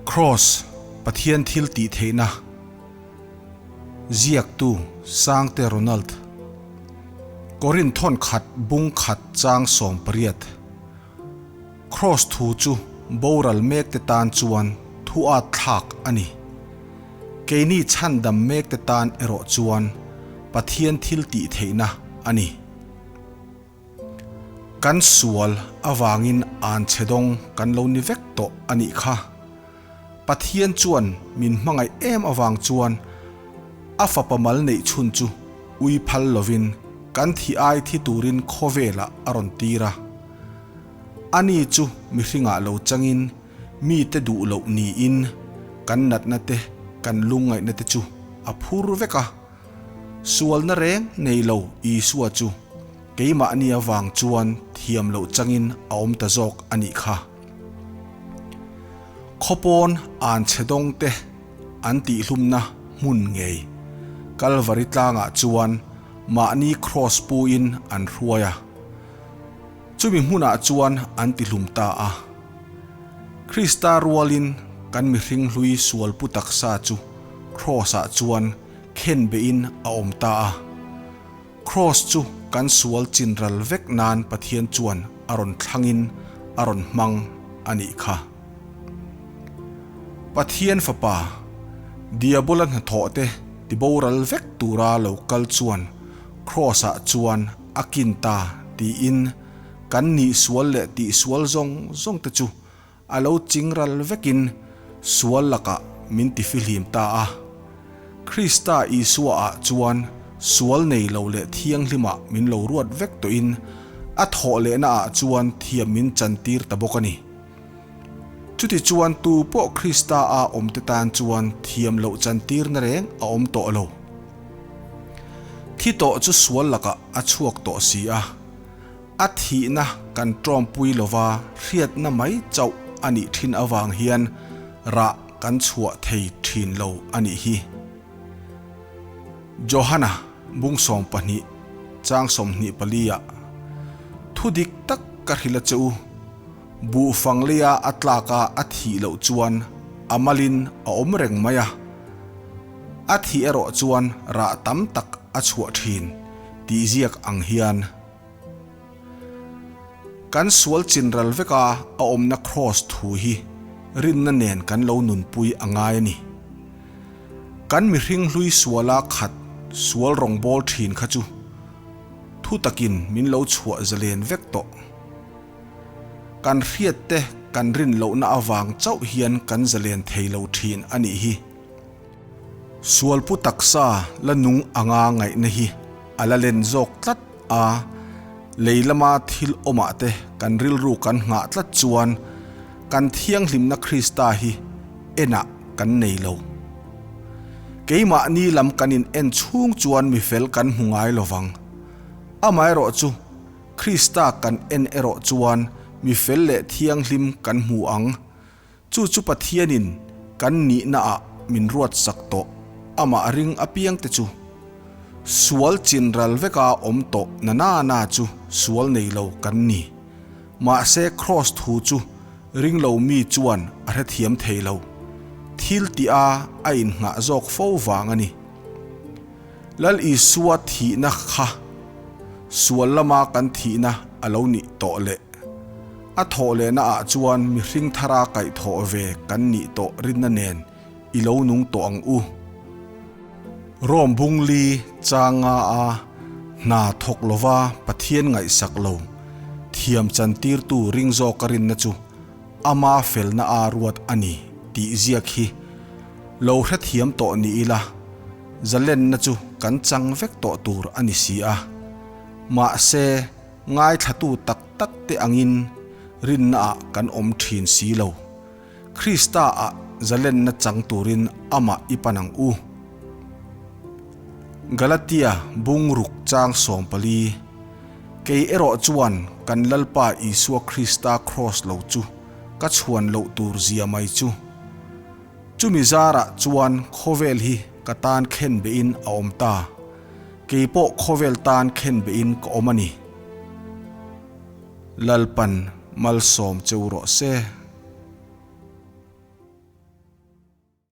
Kraws, Pathian thil tih theihna Ziaktu, Sangte Ronald Korin thawn khat bung khat chang 18 Kraws thu chu boral mekte tan chuan thu at thlak a ni. Keini chhandam mekte tan erawh chuan Pathian thil tih theihna a ni. Kan sual avangin an chhe dawng kan lo ni vek tawh a nih kha. Pathian chuan min hmangaih em avang chuan a fapa mal neih chhun chu ui phal lovin kan thi ai thi turin khawvelah a rawn tir a. Ani chu mihringah lo changin mite duh loh niin kan natna te kan lungngaihna te chu a phur vek a. Sualna reng nei lo Isua chu keimahni avang chuan thiam loh changin a awm ta zawk a nih kha. Khawpawn an chhe dawng te an tihhlumna hmun ngei Kalvari tlangah chuan mahni kraws puin an hruai a. Chumi hmunah chuan an tihlum ta a. Krista rualin kan mihring hlui sualpu taksa chu kraws-ah chuan khen behin a awm ta a. Kraws chu kan sual chin ral vek nan Pathian chuan a rawn thlangin a rawn hmang a nih kha. Pathian Fapa, Diabola hnathawhte tiboral vek tura lo kal chuan Kraws-ah chuan a kin ta tiin kan nih sual leh tih sual zawng zawng te chu a lo ching ral vekin sual lakah min ti fihlim ta a. Krista Isua ah chuan sual nei lo leh thianghlimah min lo ruat vek tawhin a thawh lehna ah chuan thiam min chantir ta bawk a ni. Chutichuan tu pawh Krista a awmte tan chuan thiam loh chantirna reng a awm tawh lo. Thi tawh chu sual lakah a chhuak tawh si a, a thihna kan tawmpui lova hriatna mai chauh a nih thin avang hian rah kan chhuah thei thin lo a nih hi. Johana bung 12 chang 24 ah, Thu dik tak ka hrilh a che u, buhfang leia a tlaka a thih loh chuan a malin a awm reng mai a, A thih erawh chuan rah tam tak a chhuah thin tih ziak ang hian kan sual chinral veka a awmna kraws thu hi rinna nen kan lo nunpui a ngai a ni. Kan mihring hlui suala khat sual rawngbâwl thin kha chu thu takin min lo chhuah zalen vek tawh. Kan hriat te kan rin lohna avang chauh hian kan zalen thei lo thin a nih hi. Sualpu taksa la nung anga ngaihna hi a la len zawk tlat a, lei lama thil awmah te kan rilru kan nghah tlat chuan kan thianghlimna Krista hi enah kan nei lo. Keimahni lam kan in en chhung chuan mifel kan hmu ngai lovang. Amaherawhchu Krista kan en erawh chuan mifel leh thianghlim kan hmu ang. Chu chu Pathianin kan nihnaah min ruatsak tawh, amah ring apiangte chu. Sual chin ral veka awm tawh na na na chu sual nei lo kan ni. Mahse kraws thu chu ring lo mi chuan a hrethiam thei lo. Thil tih a a innghah zawk fo vang a ni. Lal Isua thihna kha sual lama kan thihna a lo nih tawh leh a thawh lehna ah chuan mihring thara kaihthawh ve kan nih tawh rinna nen i lo nung tawh ang u. Rome bungli changa a hna thawk lova Pathian ngaihsak lo thiam chantirtu ring zawka rinna chu ama felna a ruat a ni tih ziak hi lo hrethiam tawh ni ila Zalenna chu kan chang vek tawh tur a ni si a. Mahse, ngaithlatu tak tak te angin rinnaah kan awm thin si lo. Krista-ah zalenna chang turin amah i pan ang u. Galatia bungruk chang 14, Kei erawh chuan kan Lalpa Isua Krista kraws lo chu ka chhuan loh tur zia mai chu. Chumi zarah chuan khawvel hi ka tan khen behin a awm ta. Kei pawh khawvel tan khen behin ka awm a ni. Lalpan malsawm cheu rawh se.